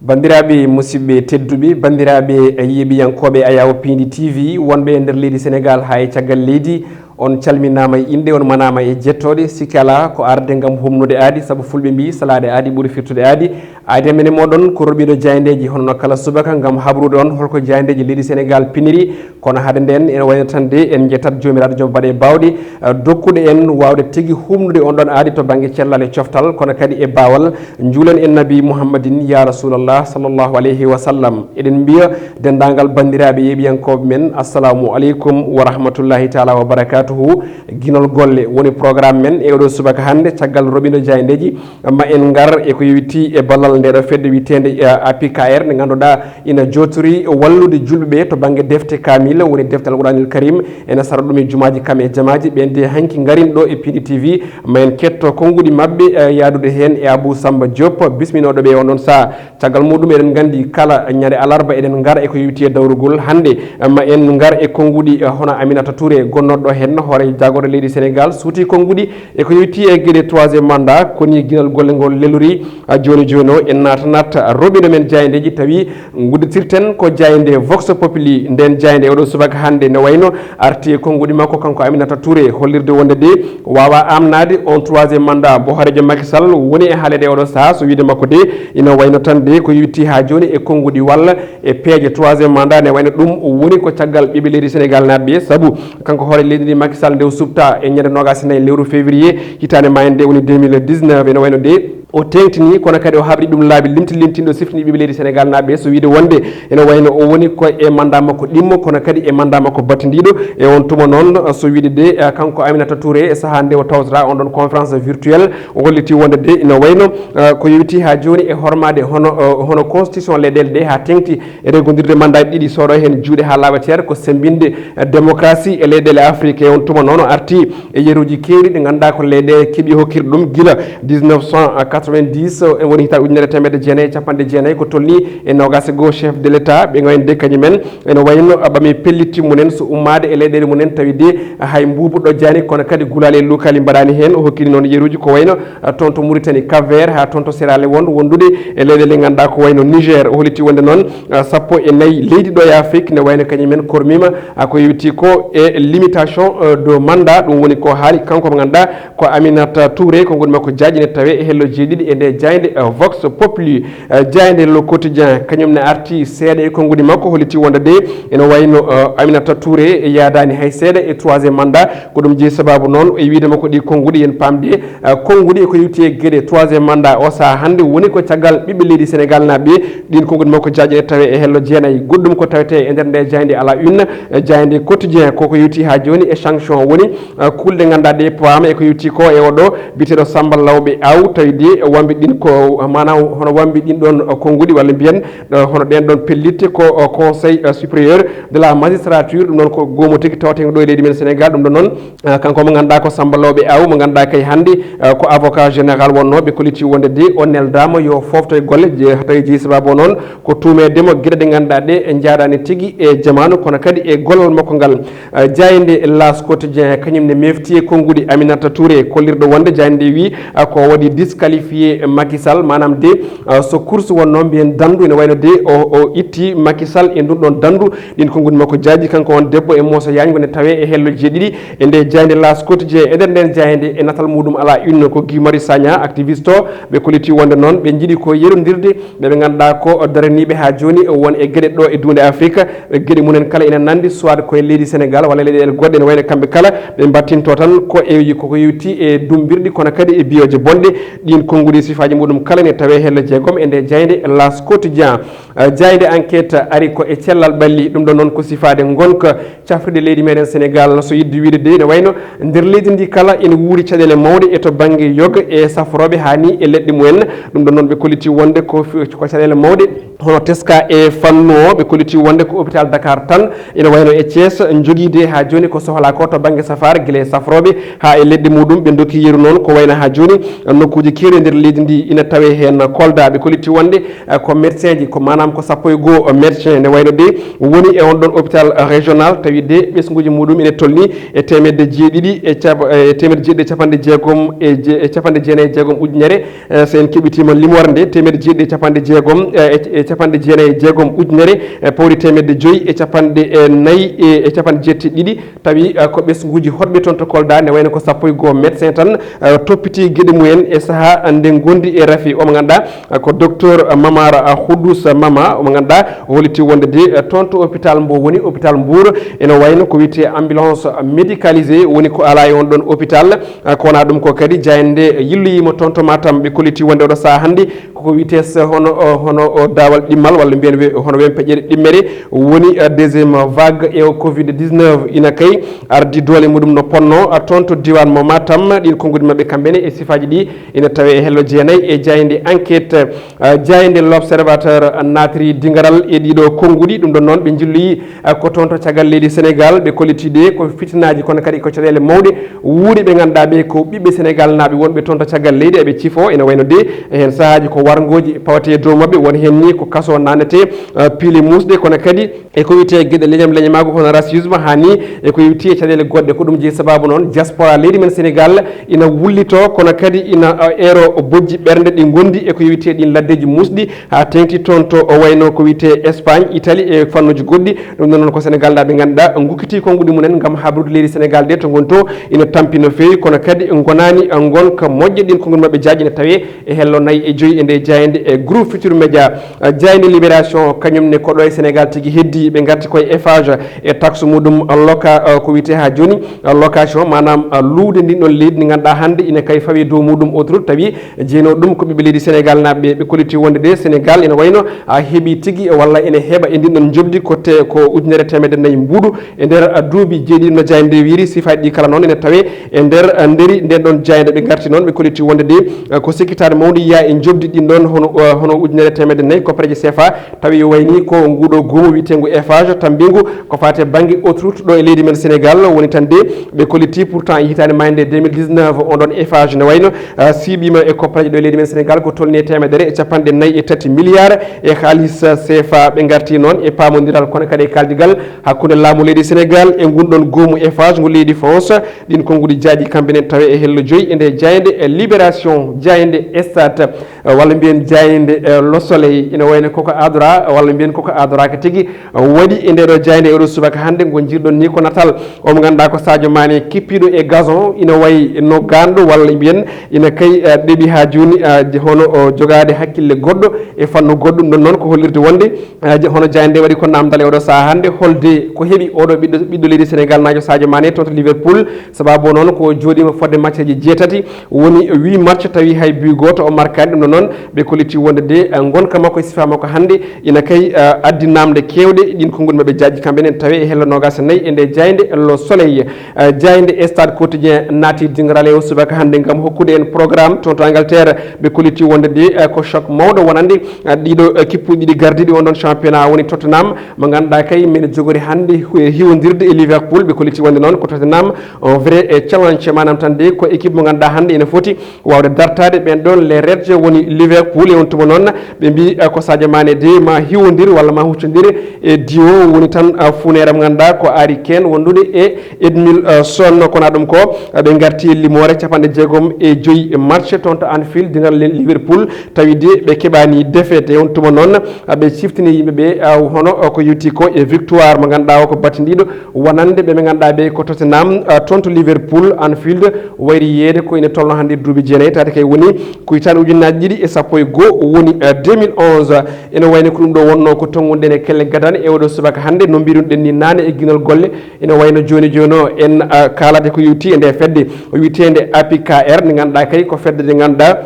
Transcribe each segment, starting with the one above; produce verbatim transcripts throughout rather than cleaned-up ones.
Banndiraaɓe musidɓe tedduɓe, banndiraaɓe yeeɓiyankooɓe Ayaawo Piindi T V, wonɓe e nder leydi Senegaal haa e caggal leydi, on calminaama e innde, on manaama e jettooɗe. Sikke alaa ko arde ngam humnude aadi, sabu fulɓe mbii salaade aadi ɓuri firtude aadi. Aadi amen e mooɗon ko roɓiiɗo jaayndeeji hono no kala subaka ngam habrude on holko jaayndeeji leydi Senegaal piniri. Kono hade nden, ene wayno tan de en njettat Joomiraaɗo joom baɗe baawɗe, eh, dokkuɗo en waawde tigi humnude on ɗon aadi to bannge cellal e coftal, kono kadi e baawal. Njuulen en Nabi Muhammadin, ya Rasulallah, sallallahu alayhi wa sallam. Eɗen mbiya denndaangal banndiraaɓe yeeɓiyankooɓe men, assalamu aleykum wa rahmatullahi taala wa barakatuhu. Ginol golle woni programme men e oɗo subaka hannde, caggal roɓiiɗo jaayndeeji, ma en ngar e ko yowiti e ballal ndeɗo fedde wiyeteende, eh, A P K R, nde ngannduɗaa ina jootori wallude julɓe ɓe to bannge defte kaamila, woni defte Alquranil Karim, ena sara ɗum e jumaaji kam e jamaaji. Ɓeen de hanki ngarin ɗo e Piindi T V, ma en ketto konnguɗi maɓɓe, eh, yaadude heen e Abou Samba Diop, bisminooɗo ɓe on ɗon saha. Caggal muɗum, eɗen nganndi kala ñande alarba eɗen ngara e ko yowiti e dawrugol. Hannde, eh, ma en ngar e konnguɗi, eh, hono Aminata Touré, gonnooɗo heen hoore jaagorɗe leydi Senegaal, suuti konnguɗi e ko yowiti e geɗe troisième mandat, koni ginal golle ngol lelori. A jooni jooni o, en naatanat roɓiiɗo men jaayndeeji, tawi ngudditirten ko jaaynde Vox Populi. Nden jaaynde oɗo subaka hannde ne wayno arti e konnguɗi makko kanko Aminata Touré, hollirde wonde de waawa amnaade on troisième mandat mbo hooreejo Macky Sall woni e haaleede e oɗo saha. So wiide makko de, ina wayno tan de ko yowiti haa jooni e konnguɗi walla e peeje troisième mandat, ne wayno ɗum woni ko caggal ɓiɓɓe leydi Senegaal naaɓe ɓe, sabu kanko hoore leydi ndi Macky Sall nde o suɓta e ñande noogas e nayi lewru février hitaande maa en nde woni deux mille dix-neuf, ene wayno de o teeŋtini, kono kadi o haɓri ɗum laabi limti limtinɗo siftini ɓiɓɓe leydi Senegaal naaɓe ɓe, so wiide wonde ene wayno o woni ko e mandat makko ɗimmo, kono kadi e mandat makko battindiiɗo. E on tuma noon, so wiide de, eh, kanko Aminata Touré, e sahaa nde o tawtata on ɗon conférence virtuelle, o holliti wonde de ina wayno, eh, ko yowiti haa jooni e hormaade hono, eh, hono constitution leyɗeele ɗe, haa teeŋti e reggondirde mandat ɗiɗi, soɗo heen juuɗe haa laaɓa ceer, ko semmbinde, eh, démocratie e leyɗeele Afrique. E on tuma noon o arti e yeruuji keewɗi ɗi ngannduɗaa ko leyɗe keɓi hokkirde ɗum gila dix-neuf cent quatre-vingt-dix, eh, woni hitaande ujunere e teemedde jeenayi e capanɗe jeenayi, ko tolni e noogas e goo chef de l'État ɓe ngawande kañumen. Ene wayno ɓami pellitte mumen so ummaade e leyɗeele mumen, tawi de hay mbuubu ɗojjaani, kono kadi gulaali e lukaali mbaɗaani heen. O hokkiri noon yeruuji ko wayno, ah, toon to Mauritanie, Cap Vert, haa toon to Sierra Leone, wondude e leyɗeele ngannduɗaa ko wayno Niger. O holliti wonde noon, ah, sappo e nayi leydi ɗo e Afrique ne wayno kañumen kormiima, ah, ko yowiti ko e limitation, eh, de mandat. Ɗum woni ko haali kanko mo ngannduɗaa ko Aminata Touré, konnguɗi makko jaaji ne tawe e hello jeeɗiɗi e nde jaaynde, eh, Vox Populi. Eh, jaaynde Le Quotidien, kañum ne arti seeɗa e konnguɗi makko, holliti wonde de ene wayno, eh, Aminata Touré yaadaani hay seeɗa e troisième mandat. Ko ɗum jeyi sababu noon e wiide makko ɗi konnguɗi, en paamde, eh, konnguɗi e ko yowiti e geɗe troisième mandat o saha hannde woni ko caggal ɓiɓɓe leydi Senegaal naaɓe ɓe. Ɗin konnguɗi makko jaaji ne tawe e hello jeenayi. Goɗɗum ko tawete e nder nde jaaynde à la une, eh, jaaynde Quotidien, koko yowiti haa jooni e sanction woni, eh, kuulɗe ngannduɗaa ɗe pawaama e ko yowiti ko e oɗo biyeteeɗo Samba Lawɓe Aw, tawi de wambi ɗin ko, maanaam hono wambi ɗin ɗon konnguɗi walla mbiyen, eh, hono ɗen ɗon pellitte ko, eh, Conseil, eh, supérieur de la magistrature. Ɗum ɗon ko goomu tigi tawateeŋgo ɗo e leydi men Senegaal. Ɗum ɗon noon, eh, kanko mo ngannduɗaa ko Samba Lawɓe Aw, mo ngannduɗaa kay hannde, eh, ko avocat général wonnoo, ɓe kolliti wonde de o neldaama yo foofto e golle, je-, tawi jeyi sababu o noon ko tuumeede mo geɗe ɗe ngannduɗaa ɗe en njaadaani tigi e jamaanu, kono kadi e gollal makko ngal. Eh, jaaynde L'As Quotidien kañum ne mefti e konnguɗi Aminata Touré, kollirɗo wonde jaaynde nde wi, ah, ko waɗi disqualifié Macky Sall, maanaam de, ah, so course wonnoo mbiyen dandu, ene wayno de o, o itti Macky Sall e ndun ɗon dandu. Ɗin konnguɗi makko jaaji, kanko on debbo e mooso yaañgo ne tawe e hello jeeɗiɗi e nde jaaynde L'As Quotidien. E nder nden jaaynde e natal muɗum à la une ko Guy Marius Sagna, activiste o, ɓe kolliti wonde noon ɓe njiɗi ko yerondirde ɓe ɓe ngannduɗaa ko daraniiɓe haa jooni won e geɗe ɗo e duunde Afrique. Geɗe mumen kala ina nanndi, soit ko e leydi Senegaal walla leyɗeele goɗɗe, ene wayno kamɓe kala ɓe mbattinto tan ko e, koko yowiti e dumbirɗi, kono kadi e biyoje bonɗe. Ɗin konnguɗi sifaaji muɗum kala ne tawe hello jeegom e nde jaaynde L'As Quotidien. Eh, jaaynde Enquête ari ko e cellal ɓalli, ɗum ɗon noon ko sifaade ngonka cafrirde leydi meɗen Senegaal. So yidde wiide de, ene wayno nder leydi ndi kala ene wuuri caɗeele mawɗe e to bannge yoga e safrooɓe haa ni e leɗɗe mumen. Ɗum ɗon noon ɓe kolliti wonde ko fi-, ko caɗeele mawɗe hono teska e fannu o. Ɓe kolliti wonde ko hôpital Dakar tan ene wayno e Thiès jogiide haa jooni ko sohlaa ko to bannge safaara, gila e safrooɓe haa e leɗɗe muɗum. Ɓe ndokki yeru noon ko wayno haa jooni nokkuuji keewɗi nder leydi ndi ina tawe heen Kolda. Ɓe kolliti wonde eh, ko médecin ji, ko maanaam ko sappo e goo médecin, ne wayno de woni e on ɗon hôpital régional, tawi de ɓesnguuji muɗum ene tolni e teemedde jeeɗiɗi e capa- e teemedde jeeɗiɗi e capanɗe jeegom e je- e capanɗe jeenayi e jeegom ujunere. Eh, so en keɓitiima limore nde, teemedde jeeɗiɗi e capanɗe jeegom eh, e e capanɗe jeenayi e jeegom ujunere, eh, pawɗi teemedde joyi e capanɗe eh, nayi e e capanɗe jeeɗiɗi, tawi eh, ko ɓesnguuji hoɗɓe toon to Kolda, ne wayno ko sappo e goo médecin tan eh, toppiti geɗe mumen e sahaa nde ngondi e rafi. Omo ngannduɗaa eh, ko docteur Mamara Khoudous Mama, omo ngannduɗaa, holliti wonde de eh, toon to hôpital mbo woni hôpital Mbour, ene wayno ko wiyetee ambulance médicalisée woni ko alaa e on ɗon hôpital. Eh, ko wonaa ɗum ko kadi, jaaynde yilloyiima toon to Matam, ɓe kolliti wonde oɗo sahaa hannde koko wiyetee s- hono o- hono o daawal ɗimmal, walla mbiyen we- hono wen peƴƴere ɗimmere, woni eh, deuxième vague e o covid dix-neuf ina kay ardi doole muɗum no ponno eh, toon to diiwaan mo Matam. Ɗin konnguɗi maɓɓe kamɓe ne e sifaaji ɗi ina tawe e hello jeenayi e jaaynde Enquête. Eh, jaaynde L'Observateur naatiri dingaral e ɗiɗo konnguɗi. Ɗum ɗon noon ɓe njilloyi eh, ko toon to caggal leydi Sénégal, ɓe kolliti de ko fitinaaji kono kadi ko caɗeele mawɗe wuuri ɓe ngannduɗaa ɓe ko ɓiɓɓe Sénégal naaɓe wonɓe toon to caggal leydi, eɓe cifoo ene wayno de e heen sahaaji ko warngooji pawate e dow maɓɓe, won heen ni ko kaso naanete eh, piile muusɗe, kono kadi e ko wiyetee geɗe leñam leñamaagu hono racisme, haa ni e ko yowiti e caɗeele goɗɗe. Ko ɗum jeyi sabaabu noon diaspora leydi men Sénégal ina wullitoo, kono kadi ina eh, eero bojji ɓernde ɗi ngondi e ko yowiti e ɗin laddeeji muusɗi, haa teeŋti toon to o wayno ko wiyetee Espagne, Italie e fannuuji goɗɗi. Ɗum ɗon noon ko Sénégal naaɓe ngannduɗaa ngukkiti konnguɗi mumen ngam habrude leydi Sénégal de to ngon to ina tampi no feewi, kono kadi ngonaani ngonka moƴƴa. Ɗin konnguɗi maɓɓe jaaji ina tawe e hello nayi e joyi e nde jaaynde e groupe Futur Média. Eh, jaaynde Libération kañum ne ko ɗo e Sénégal tigi heddi, ɓe ngarti koye Eiffage e taxe muɗum loka eh, ko wiyetee haa jooni eh, location, maanaam eh, luuwde ndin ɗon leydi ndi ngannduɗaa hannde ina kay fawi dow muɗum autoroute, tawi jeyno ɗum ko ɓiɓɓe leydi Sénégal naaɓe. Ɓe kolliti wonde de Sénégal ina wayno a heɓi tigi walla ene heɓa e ndin ɗon njoɓdi ko te- ko ujunere teemedde nayi mbuuɗu e nder eh, duuɓi jeeɗiɗi no jaaynde wiyri. Sifaaji ɗi kala noon ene tawe e nder eh, nderi nden ɗon jaaynde. Ɓe ngarti noon ɓe kolliti wonde de eh, ko sikkitaade mawndi yiyaa e njoɓdi ɗin ɗon hono eh, hono ujunere teemedde nayi koppareeje C F A, tawi wayni ko nguɗo goomu wiyeteengu Eiffage tammbingu ko faati e bannge autoroute ɗo e leydi men Sénégal woni tan de. Ɓe kolliti pourtant e hitaande maayde deux mille dix-neuf on ɗon Eiffage ne wayno eh, siiɓiima e koppareeje ɗo e leydi men Sénégal ko tolni e teemedere e capanɗe nayi e tati milliard e haalis eh, C F A. Ɓe ngarti noon e paamondiral kono kadi e kaaldigal hakkunde laamu leydi Sénégal e ngun ɗon goomu Eiffage ngu leydi France. Ɗin konnguɗi jaaji kamɓe nen tawe e hello joyi e nde jaaynde e Libération, jaaynde Stade eh, walla mbiyen jaaynde eh, Le Soleil, ina wayno koko adora walla mbiyen koko adoraaka tigi eh, waɗi e nde ɗo jaaynde e oɗo subaka hannde. Ngo jirɗon ni ko natal omo ngannduɗaa ko Sadio Mané kippiiɗo e gazon, ina wayi no ganndo walla mbiyen ina kay eh, ɗeɓi haa jooni eh, hono o jogaade hakkille goɗɗo e fannu goɗɗum. Ɗum ɗon noon ko hollirde wonde eh, je- hono jaaynde waɗi ko namdal e oɗo sahaa hannde, holde ko heɓi oɗo ɓiɗɗo ɓiɗɗo leydi Sénégal naajo Sadio Mané toon to Liverpool. Sabaabu o noon ko jooɗiima fodde matcheeji jeetati, woni huit match tawi hay but gooto o markaani. Ɗum ɗon noon ɓe kolliti wonde de eh, ngonka makko e sifaa makko hannde ina kay eh, addi namde keewɗe. Ɗin konnguɗi maɓɓe jaaji kamɓe nen tawe e hello noogaas e nayi e nde jaaynde Le Soleil. Eh, jaaynde Stade Quotidien naati dingiral e o subaka hannde ngam hokkude en programme toon to Angleterre. Ɓe kolliti wonde de eh, ko choc mawɗo wonande eh, ɗiɗo eh, kippuuji ɗiɗi gardiiɗi on ɗon championnat woni Tottenham mo ngannduɗaa kay mene jogori hannde hu- hiwondirde e Liverpool. Ɓe kolliti wonde noon ko Tottenham un vrai eh, challenge, maanaam tan de ko équipe mo ngannduɗaa hannde ina foti waawde dartaade ɓeen ɗoon les Reds woni Liverpool. E on tuma noon ɓe mbii eh, ko Sadio Mané de ma hiwondir walla ma huccondir e diwo woni tan eh, funeere mo ngannduɗaa ko Harry Kane wondude e Edmil eh, Son. Kono ɗum ko eh, ɓe ngarti limoore capanɗe jeegom e joyi match toon to Anfield dingiral Liverpool, tawi de ɓe keɓaani défaite. E on tuma noon eh, ɓe ciftini yimɓe ɓe eh, hono eh, ko yowti ko e victoire mo ngannduɗaa o ko battindiiɗo wonande ɓe ɓe ngannduɗaa ɓe ko Tottenham eh, toon to Liverpool Anfield wayri yeeyde ko ina tolno hannde duuɓi jeenayi, tawde kay woni ko hitaande ujunnaaji ɗiɗi e sappo e goo woni eh, deux mille onze. Ene wayno ko ɗum ɗo wonnoo ko tonnguɗen e kelle gadane e oɗo subaka hannde. No mbiruɗen ni naane e ginol golle, ene wayno jooni jooni o en eh, kaalata ko yowti e nde fedde wiyeteende A P K R, nde ngannduɗaa kay ko fedde nde ngannduɗaa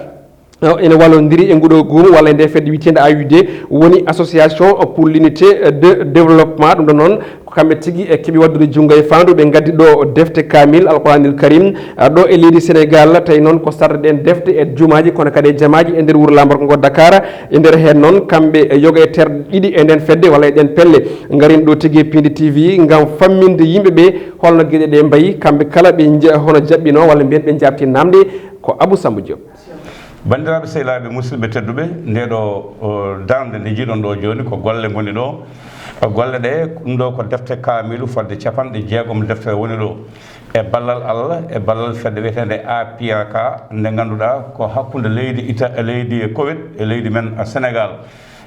eh, ene wallondiri e nguɗo goomu walla e nde fedde wiyeteende A U D, woni Association pour l'Unité de Développement. Ɗum ɗon noon ko kamɓe tigi e keɓi waɗdude junngo e faandu, ɓe ngaddi ɗo defte kaamil Alquranil Karim eh, ɗo e leydi Sénégal. Tawi noon ko sarde ɗen defte e jumaaji kono kadi e jamaaji e nder wuro lamborko ngo Dakar. E nder heen noon kamɓe e yoga e terɗe ɗiɗi e nden fedde walla e ɗen pelle ngarin ɗo tigi e Pindi T V ngam famminde yimɓe ɓe holno geɗe ɗe mbayi. Kamɓe kala ɓe nja- hono jaɓɓino walla mbiyen ɓe jaabti namde ko Abou Samba Diop. Banndiraaɓe, sehilaaɓe, musidɓe tedduɓe, ndee ɗoo, o, darnde nde njiiɗon ɗoo jooni, ko golle ngoni ɗoo. Golle ɗee, ɗum ɗoo ko defte kaamilu fodde capanɗe jeegom deftere woni ɗoo. E ballal Allah, e ballal fedde wiyeteende A P R K, nde ngannduɗaa ko hakkunde leydi Ita-, leydi Koweït e leydi men Senegaal.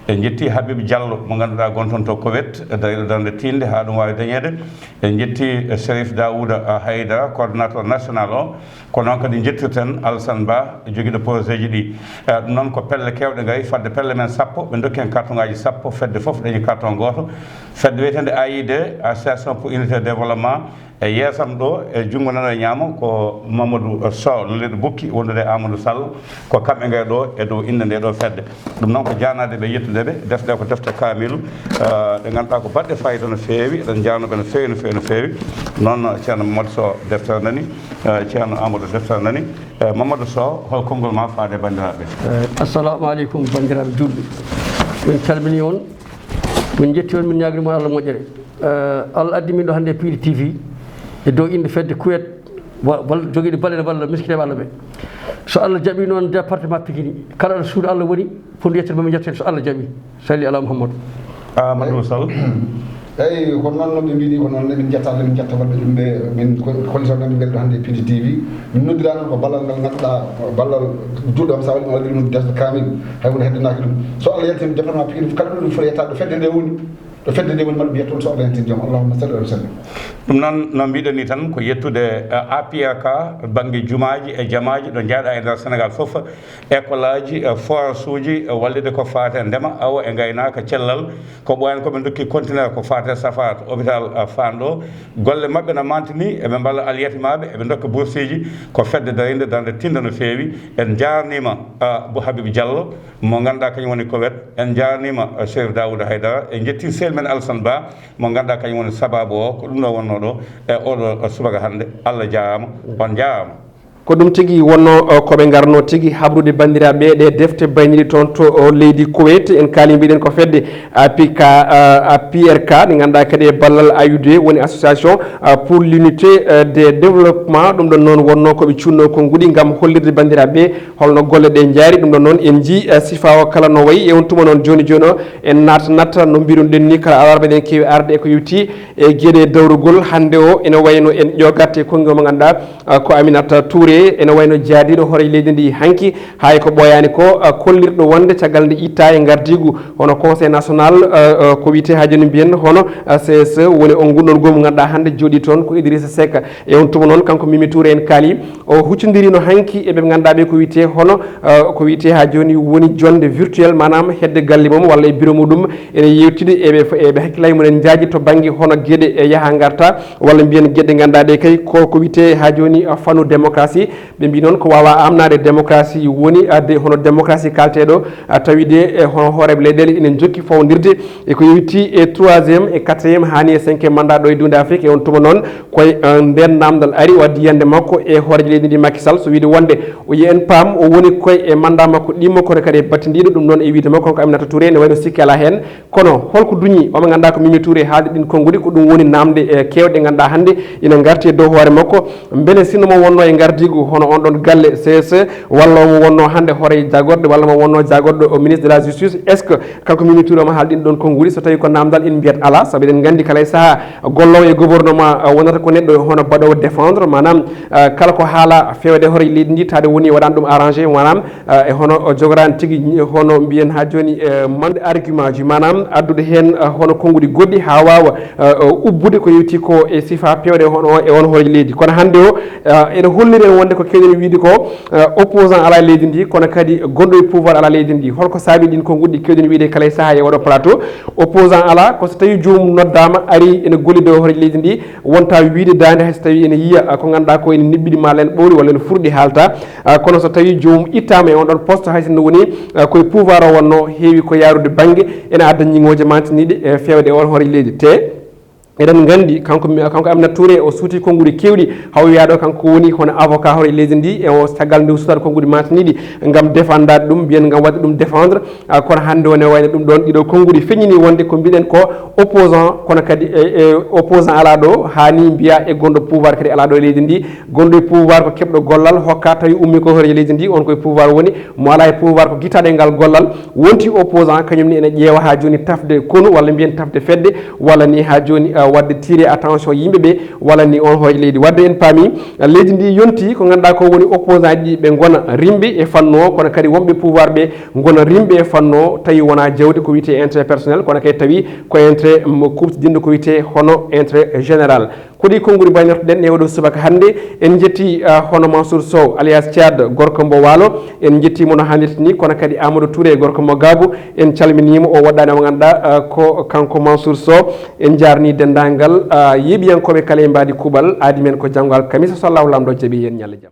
En njetti Habib Diallo, mo ngannduɗaa gonton to Koweït, dañiiɗo darnde tiiɗnde haa ɗum waawi dañeede. En njetti, eh, Cherif Daouda, eh, Haydara, coordonnateur national o. Ko noon kadi njettirten Alassane Ba, jogiiɗo projet ji ɗi. Eh, ɗum noon ko pelle keewɗe ngayi, fodde pelle men sappo, ɓe ndokki en carton ngaaji sappo, fedde fof dañi carton gooto. Fedde wiyeteende A I D, Association pour Unité et Développement, e yeesam ɗo, e junngo nano e ñaamo, ko Mamadou Sow, lolliiɗo Bukki, wondude e Amadou Sall. Ko kamɓe ngayi ɗo e dow innde nde ɗo fedde. Ɗum noon ko jaanaade ɓe, yettude ɓe. Defte ɗe ko defte kaamilu, eh, ɗe ngannduɗaa ko baɗɗe fayida no feewi. Eɗen njaarnoo ɓe no feewi, no feewi, no feewi. Noon, Ceerno Mamadou Sow, deftere nani, eh, Ceerno Amadou, deftere nani. Eh, Mamadou Sow, hol konngol ma faade e banndiraaɓe? Eh, assalamu aleykum, banndiraaɓe juulɓe. Min calminii on, min njettii on, min ñaaganii mon Allah moƴƴere. Eh, Allah addi min ɗo hannde e Piindi T V e dow innde fedde Kuwet, wa-, wal-, jogiiɗo bale ene walla miskineeɓe Allah ɓe. So Allah jaɓii noon, département Pikine, kala ɗo suudu Allah woni, fof ndu yettere ma min njettoto, so Allah jaɓii. Salli ala Muhammad. Amadou Sall. Eyi, ko noon no ɓe mbiyi ni, ko noon ne, min njettaa, min njetta wonɓe ɗum ɓe, min ko-, kollitoo noon ɓe ngari ɗo hannde e Piindi T V. Min noddiraa noon ko ballal ngal ngannduɗaa, ballal juulɗo am, so a waɗi ɗum, a waɗi ɗum defte kaamil, hay huunde heddanaaki ɗum. So Allah yaltini département Pikine fof, kala ɗo ɗum foti yettaade, ɗo fedde nde woni, ɗo fedde nde woni, maɗa mbiya toon, so Allah yaltini joom. Allahumma salli ala sallim. Ɗum noon, no mbiɗen ni tan, ko yettude, eh, A P R K, bannge jumaaji e jamaaji ɗo njaaɗa e nder Senegaal fof, école aji, eh, forage uji, eh, wallitde ko faati e ndema, awo e ngaynaaka, cellal, ko ɓooyaani ko ɓe ndokki conteneur ko faati e safaara to hôpital, eh, Fann ɗo. Golle maɓɓe na mantini, eɓe mballa alyatimaaɓe, eɓe ndokka bourseeji, ko fedde darinde darnde tiiɗnde no feewi. En njaarniima, eh, Bou Habib Diallo, mo ngannduɗaa kañum woni Koweït. En njaarniima, eh, Cherif Daouda Haydara. En njettii sehil men Alassane Ba, mo ngannduɗaa kañum woni sabaabu o, ko ɗum ɗo wonnoo ɗo e oɗo, eh, subaka hannde. Allah jaaraama, on njaaraama. Ko ɗum tigi wonnoo, eh, ko ɓe ngarnoo tigi habrude banndiraaɓe ɗe defte bayniiɗe toon to, o, leydi Kuwait. En kaali mbiɗen ko fedde A P K, eh, A P R K, nde ngannduɗaa kadi e ballal A U D, woni Association, eh, pour l'Unité, eh, de Développement. Ɗum ɗon noon wonnoo ko ɓe cuuɗnoo konnguɗi ngam hollirde banndiraaɓe holno golle ɗe njaari. Ɗum ɗon noon en njii, eh, sifaa o kala no wayi. E on tuma noon jooni jooni o, en naatnat no mbirunoɗen ni, kala alarba eɗen keewi arde e ko yowiti e geɗe dawrugol. Hannde o ene wayno en ƴoogat e konngi mo ngannduɗaa, ah, ko Aminata Touré, ene wayno jaadiiɗo hooreejo leydi ndi hanki, hay ko ɓooyaani ko, ah, kollirɗo wonde caggal nde itta e ngardiigu hono Conseil national, ah, ah, ko wiyetee haa jooni mbiyen hono, ah, C S E, woni on ngunɗon goomu ngannduɗaa hannde jooɗii toon ko Idrissa Seck. E on tuma noon kanko Mimi Touré en kaali, o huccondiriino hanki e ɓe ngannduɗaa ɓe ko wiyetee hono, ah, ko wiyetee haa jooni woni jonnde virtuel, maanaam hedde galle mum walla e bureau muɗum, ene yeewtidi e ɓe, e ɓe hakkillaaji mum en njaaji to bannge hono geɗe e yaha ngarta, walla mbiyen geɗe ngannduɗaa ɗe kay ko, ko wiyetee haa jooni, ah, fannu démocratie. Ɓe mbii noon ko waawaa aamnaade démocratie woni, ah, de hono démocratie kaalteeɗo, ah, tawi de, e hono hooreeɓe leyɗeele ina njokki fawndirde e ko yowiti e troisième e quatrième haa ni e cinquième mandat ɗo e duunde Afrique. E on tuma noon, koye, eh, ndeen naamndal ari, o addi yiyannde makko e hooreejo leydi ndi Macky Sall, so wiyde wonde o yiya en paam, o woni koye e mandat makko ɗimmo, kono kadi e battindiiɗo. Ɗum noon e wiyde makko, kanko Aminata Touré, ene wayno sikke alaa heen. Kono holko duñi o mo ngannduɗaa ko Mimi Touré haalde ɗiin konnguɗi? Ko ɗum woni naamnde, eh, keewɗe ngannduɗaa hannde ina ngarti e dow hoore makko. Mbele sinno mo wonnoo e ngardiigu hono on ɗon galle C S E, walla omo wonnoo hannde hooreejo jaagorɗe, walla mo wonnoo jaagorɗo o ministre de la justice, est-ce que kanko Mimi Touré omo haalɗi ɗiin ɗoon konnguɗi? So tawii ko naamndal, en mbiyat alaa, sabu eɗen nganndi kala e sahaa golloowo e gouvernement, ah, wonata ko neɗɗo hono baɗoowo défendre, maanaam, ah, kala ko haalaa feewde hooreejo leydi ndi, taade woni waɗaani ɗum arrangé, maanaam, ah, e hono o jogoraani tigi ñi-, hono mbiyen haa jooni, eh, mande argument ji, maanaam addude heen, ah, hono konnguɗi goɗɗi haa waawa, ah, ah, ubbude ko yowiti ko e sifaa peewɗe hono e on hooreejo leydi. Kono hannde o, ah, ene holliri en wonde ko keewɗen wiyde ko, ah, opposant alaa leydi ndi, kono kadi gonɗo e pouvoir alaa leydi ndi. Holko saabi ɗiin konnguɗi keewɗen wiyde kala e sahaa e oɗo plateau? Opposant alaa, ko so tawii joomum noddaama, ari ene gollida e hooreejo leydi ndi, wonta wiyde daande hay so tawii ene yiya, ah, ko ngannduɗaa ko ene niɓɓiɗi maa ene ɓowli walla ene furɗi haalta. Ah, kono so tawii joomum ittaama e on ɗon poste, hay sinno woni, ah, koye pouvoir o wonnoo, heewi ko yaarude bannge, ene adda ñiŋooje mantiniiɗe e feewde e on hooreejo leydi. Te Eɗen nganndi kanko kanko Aminata Touré o suuti konnguɗi keewɗi, haw wiyaa ɗo kanko woni hono avocat hoore leydi ndi e o caggal nde o suutaade konnguɗi maataniiɗi ngam défendaade ɗum, mbiyen ngam waɗde ɗum défendre. Ah, kono hannde wone wayno ɗum ɗoon ɗiɗo konnguɗi feññini wonde ko mbiɗen ko opposant, kono kadi e, e opposant alaa ɗo haani mbiya e gonɗo pouvoir kadi alaa ɗo e leydi ndi. Gonɗo e pouvoir ko keɓɗo gollal hokka tawi ummi ko hoore leydi ndi, on koye pouvoir woni, mo alaa e pouvoir ko gittaɗo e ngal gollal. Wonti opposant kañum ni ene ƴeewa haa jooni tafde konu walla mbiyen tafde fedde walla ni haa jooni uh, waɗde tirer attention yimɓe ɓe walla ni on hoore leydi. Waɗde en paami uh, leydi ndi yonti ko ngannduɗaa ko woni opposant ji ɓe ngona rimɓe e fannu o, kono kadi wonɓe pouvoir ɓe ngona rimɓe e fannu o, tawi wona jawdi ko wiyetee intérêt personnel, kono kadi tawi ko intérêt mo kuuɓtidinɗo ko wiyetee hono intérêt général. Ko ɗi konnguɗi mbaynortoɗen e oɗo subaka hannde. En njetti uh, hono Mansour Sow alias Thiad, gorko mbo Waalo. En njettiimo no haanirta ni, kono kadi Amadou Touré, gorko mo Gaabu. En calminiimo, o woɗɗaani mo ngannduɗaa uh, ko kanko Mansour Sow. En njaarni denndaangal uh, yeeɓiyankooɓe kala e mbaadi kuuɓal aadi men ko janngo alkamisa, so Allahu Laamɗo jaɓi, en ñalla jam.